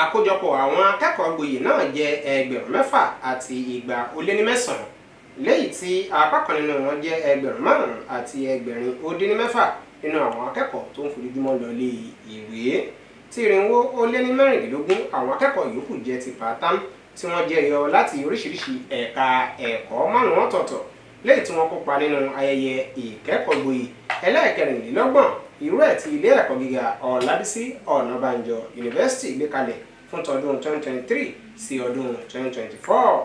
Àkójọpọ̀ àwọn akẹ́kọ̀ọ́ gboyè náà jẹ́ 6209, léyìí tí apá kan nínú wọn jẹ́ 5606 nínú àwọn akẹ́kọ̀ọ́ tó ń fojoojúmọ́ lọ ilé ìwé, tí 416 àwọn akẹ́kọ̀ọ́ yòókù jẹ́ ti part-time tí wọ́n jẹyọ láti oríṣiríṣi ẹ̀ka ẹ̀kọ́ 5 ọ̀tọ̀ọ̀tọ̀, léyìí tí wọ́n kópa nínú ayẹyẹ ìkẹ́kọ̀ọ́ gboyè ẹlẹ́ẹ̀kẹrìnlélọ́gbọ̀n irú ẹ̀ tí ilé ẹ̀kọ́ gíga Ọlábísí Ọ̀nàbànjọ Yunifásítì gbé kalẹ̀ fún tọdún 2023 sí ọdún 2024.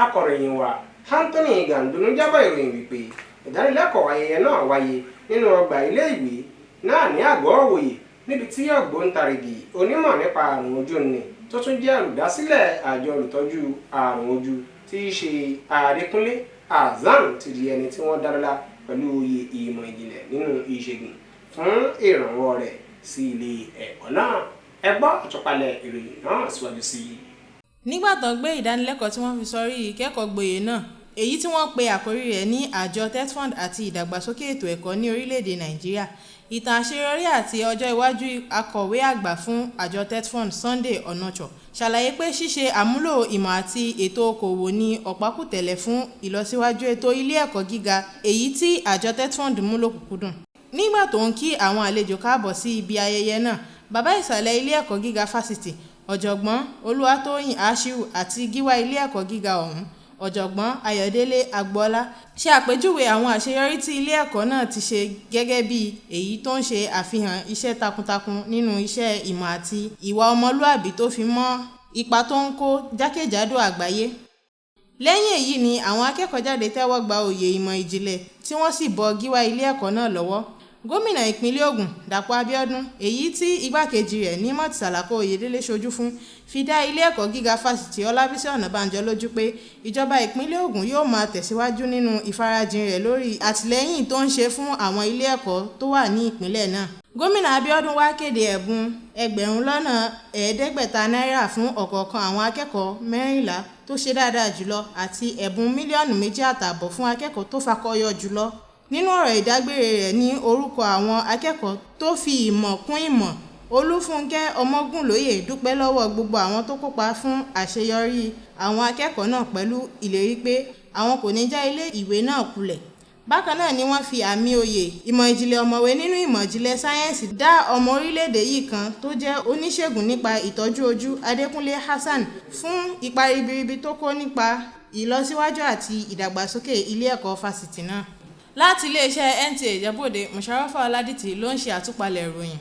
Akọ̀ròyìn wa Anthony Gandunu jábọ̀ ìròyìn wípé ìdánilẹ́kọ̀ọ́ ayẹyẹ náà wáyé nínú ọgbà ilé ìwé náà ní àgọ́ òwòye, níbi tí ògbóǹtarìgì onímọ̀ nípa àrùn ojú ni tó tún jẹ́ olùdásílẹ̀ àjọ olùtọ́jú àrùn ojú tí í ṣe Adékúnlé Hasan ti di ẹni tí wọ́n dá lọ́lá pẹ̀lú oyè ìmọ̀ ìjìnlẹ̀ nínú ìṣègùn fún ìrànwọ́ rẹ̀ sí ilé ẹ̀kọ́ náà. Ẹ gbọ́ àtúpalẹ̀ ìròyìn náà síwájú sí i. Nígbà tó ń gbé ìdánilẹ́kọ̀ọ́ tí wọ́n fi sọrí ìkẹ́kọ̀ọ́ gboyè náà, èyí tí wọ́n pe àkórí rẹ̀ ní àjọ TETFund àti ìdàgbàsókè ètò ẹ̀kọ́ ní orílẹ̀-èdè Nàìjíríà, ìtàn àṣeyọrí àti ọjọ́ iwájú, akọ̀wé àgbà fún àjọ TETFund, Sunday Onocho, ṣàlàyé pé ṣíṣe àmúlò ìmọ̀ àti ètò okòwò ní ọ̀pákùtẹ̀lẹ̀ fún ìlọsíwájú ètò ilé ẹ̀kọ́ gíga, èyí tí àjọ TETFund mú lọ́kùnkúndùn. Nígbà tó ń kí àwọn àlejò káàbọ̀ sí ibi ayẹyẹ náà, bàbá ìsàlẹ̀ ilé ẹ̀kọ́ gíga fásitì, ọ̀jọ̀gbọ́n Olúwatóyìn Ashiru, àti gíwá ilé ẹ̀kọ́ gíga ọ̀hún, ọ̀jọ̀gbọ́n Ayọ̀délé Agboola, ṣe àpèjúwe àwọn àṣeyọrí tí ilé ẹ̀kọ́ náà ti ṣe gẹ́gẹ́ bí èyí tó ń ṣe àfihàn iṣẹ́ takuntakun nínú iṣẹ́ ìmọ̀ àti ìwà ọmọlúàbí tó fi mọ́ ipa tó ń kó jákèjádò àgbáyé. Lẹ́yìn èyí ni àwọn akẹ́kọ̀ọ́ jáde tẹ́wọ́ gba oyè ìmọ̀ ìjìnlẹ̀ tí wọ́n sì bọ gíwá ilé ẹ̀kọ́ náà lọ́wọ́. Gómìnà ìpínlẹ̀ Ògùn, Dàpọ̀ Abíọ́dún, èyí tí igbákejì rẹ̀ Nímọ̀t Sàlàkó Oyèdélé ṣojú fún, fi dá ilé ẹ̀kọ́ gíga fásitì Ọlábísí Ọ̀nàbànjọ lójú pé ìjọba ìpínlẹ̀ Ògùn yóò máa tẹ̀síwájú nínú ìfarajìn rẹ̀ lórí àtìlẹ́yìn tó ń ṣe fún àwọn ilé ẹ̀kọ́ tó wà ní ìpínlẹ̀ náà. Gómìnà Abíọ́dún wá kéde ẹ̀bùn 5,500,000 náírà fún ọ̀kọ̀ọ̀kan àwọn akẹ́kọ̀ọ́ 14 tó ṣe dáadáa jùlọ àti ẹ̀bùn 2.5 mílíọ̀nù fún akẹ́kọ̀ọ́ tó fakọyọ jùlọ. Nínú ọ̀rọ̀ ìdágbére rẹ̀ ní orúkọ àwọn akẹ́kọ̀ọ́ tó fi ìmọ̀ kún ìmọ̀, Olúfúnkẹ́ Ọmọgúnlóye dúpẹ́ lọ́wọ́ gbogbo àwọn tó kópa fún àṣeyọrí àwọn akẹ́kọ̀ọ́ náà pẹ̀lú ìlérí pé àwọn kò ní já ilé ìwé náà kulẹ̀. Bákan náà ni wọ́n fi àmì oyè ìmọ̀ ìjìnlẹ̀ ọ̀mọ̀wé nínú ìmọ̀ ìjìnlẹ̀ sáyẹ́ǹsì dá ọmọ orílẹ̀-èdè yìí kan tó jẹ́ oníṣègùn nípa ìtọ́jú ojú, Adékúnlé Hasan, fún ipa ribiribi tó kó nípa ìlọsíwájú àti ìdàgbàsókè ilé ẹ̀kọ́ fásitì náà. Láti iléeṣẹ́ NTA Ìjẹ̀bú-Òde, Mùsàràfà Ọládìtì ló ń ṣe àtúpalẹ̀ ìròyìn.